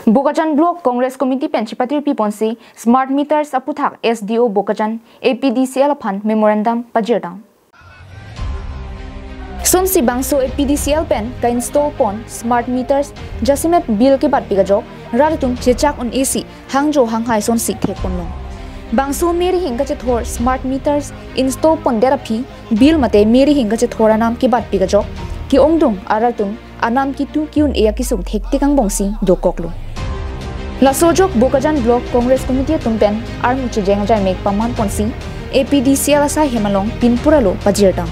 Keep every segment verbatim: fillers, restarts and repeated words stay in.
Bokajan Block Congress Committee pen chipatirpi ponsi smart meters aputhak S D O Bokajan A P D C L aphan memorandum pajirdam. Sonsi bangso A P D C L pen ka-install pon smart meters jasemet bill kebatpi kajok rat atum chechak un-esi hangjo hanghai sonsi thekponlong. Bangso meri hing kachethor smart meters install pondet aphi bill mate meri hing kachethor anam kebatpi kajok ke-ongdung arat atum anam kitu ki-un-e akesung thektik angbongsi dokoklo. Laso ajok Bokajan Block Congress Committee atum pen armu chejeng ajaimek paman ponsi A P D C L asai hem along pinpura lo pajirdam.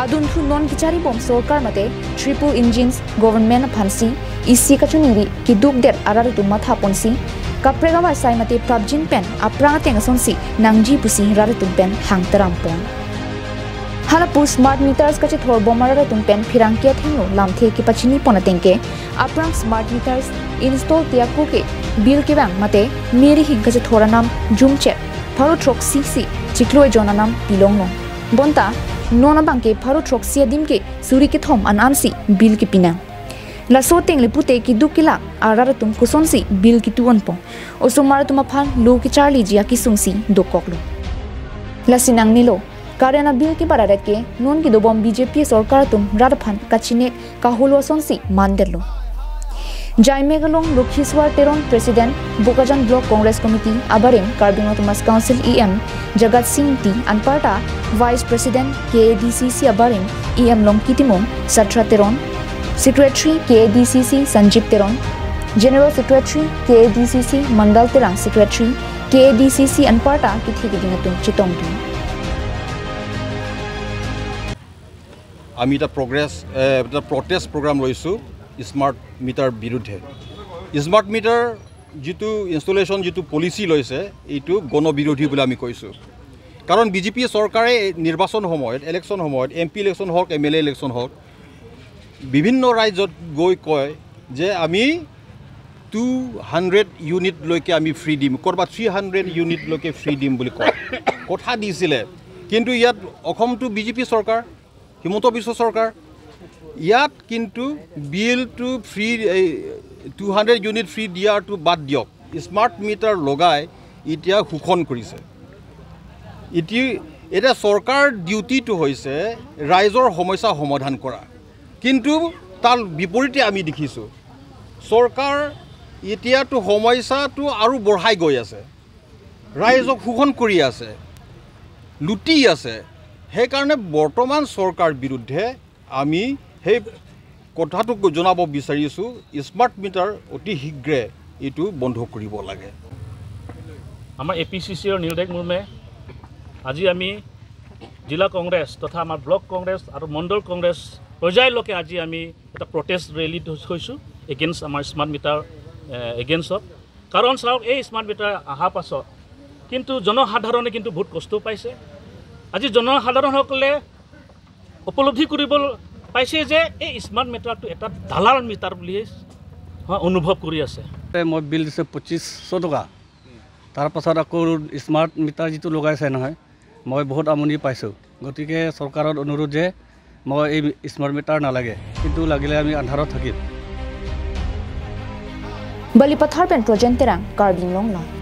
Adunthu non kecharibom sorkar mate triple engines government aphansi isi kachiningri keduk det arat atum matha ponsi kaprek avarsai mate prapjin pen aphrang ateng asonsi nangji pusi rat atum pen hangtaram pon. Halapu smart meters kachethor bom arat atum pen pherangke athengno lamthe kepachini pon ateng ke aphrang smart meters install ti ako ke bill kevang mate meri hing kachethor anam jumchet pharo throksi si chiklo ejon anam pilonglong. Bonta non abang ke pharo throksi adim ke suri kethom an-ansi bill kepinang. Laso ateng le pute keduk kelak arat atum kosonsi bill ketu onpo. Osomar atum aphan lo kecharliji akesungsi dokoklo. Lasi nangnelo, current abill kebarat det ke non kedobom B J P sorkar atum rat aphan kachinek kaholo asonsi mandetlo. Jaimek along Lokhiswar Teron, President, Bokajan Block Congress Committee abarim Karbi Anglong Autonomous Council E M Jagat Singh Ingti, anparta Vice President K A D C C abarim E M Longki Timung, Satra Teron, Secretary K A D C C Sanjib Teron, General Secretary K A D C C Mandal Terang, Secretary K A D C C anparta kethe keding atum chetongdun. আমি এটা প্ৰগ্ৰেছ এ, এটা protest programme লৈছোঁ smart meter বিৰুদ্ধে। Smart meter যিটো ইনষ্টলেশ্যন যিটো পলিচি লৈছে, এইটো গণবিৰোধী বুলি আমি কৈছোঁ। কাৰণ বি জে পি চৰকাৰে নিৰ্বাচন সময়ত, ইলেকশ্যন সময়ত, এম পি ইলেকশ্যন হওক, এম এল এ ইলেকশ্যন হওক, বিভিন্ন ৰাজ্যত গৈ কয় যে আমি টু হাণ্ড্ৰেড ইউনিটলৈকে আমি ফ্ৰী দিম, ক'ৰবাত থ্ৰী হাণ্ড্ৰেড ইউনিটলৈকে ফ্ৰী দিম বুলি কয়, কথা দিছিলে। কিন্তু ইয়াত অসমটো বি জে পি চৰকাৰ, হিমন্ত বিশ্ব চৰকাৰ, ইয়াত কিন্তু বিলটো ফ্ৰী, এই টু হাণ্ড্ৰেড ইউনিট ফ্ৰী দিয়াৰটো বাদ দিয়ক, স্মাৰ্ট মিটাৰ লগাই এতিয়া শোষণ কৰিছে। এটি এতিয়া চৰকাৰ ডিউটিটো হৈছে ৰাইজৰ সমস্যা সমাধান কৰা, কিন্তু তাৰ বিপৰীতে আমি দেখিছোঁ চৰকাৰ এতিয়াতো সমস্যাটো আৰু বঢ়াই গৈ আছে, ৰাইজক শোষণ কৰি আছে, লুটি আছে। সেইকাৰণে বৰ্তমান চৰকাৰ বিৰুদ্ধে আমি সেই কথাটো জনাব বিচাৰিছোঁ, স্মাৰ্ট মিটাৰ অতি শীঘ্ৰে এইটো বন্ধ কৰিব লাগে। আমাৰ এ পি চি চিৰ নিৰ্দেশ মৰ্মে আজি আমি জিলা কংগ্ৰেছ তথা আমাৰ ব্লক কংগ্ৰেছ আৰু মণ্ডল কংগ্ৰেছ পৰ্যায়লৈকে আজি আমি এটা প্ৰটেষ্ট ৰেলী থৈছোঁ এগেইনষ্ট আমাৰ স্মাৰ্ট মিটাৰ এগেইনষ্টত। কাৰণ চাওক, এই স্মাৰ্ট মিটাৰ অহাৰ পাছত কিন্তু জনসাধাৰণে কিন্তু বহুত কষ্ট পাইছে। আজি জনসাধাৰণসকলে উপলব্ধি কৰিব পাইছে যে এই স্মাৰ্ট মিটাৰটো এটা দালাল মিটাৰ বুলিয়ে অনুভৱ কৰি আছে। মই বিল দিছোঁ পঁচিছশ টকা, তাৰ পাছত আকৌ স্মাৰ্ট মিটাৰ যিটো লগাইছে নহয়, মই বহুত আমনি পাইছোঁ। গতিকে চৰকাৰত অনুৰোধ যে মই এই স্মাৰ্ট মিটাৰ নালাগে, কিন্তু লাগিলে আমি আন্ধাৰত থাকিম। Balipathar pen Projen Terang, Karbi Anglong Live.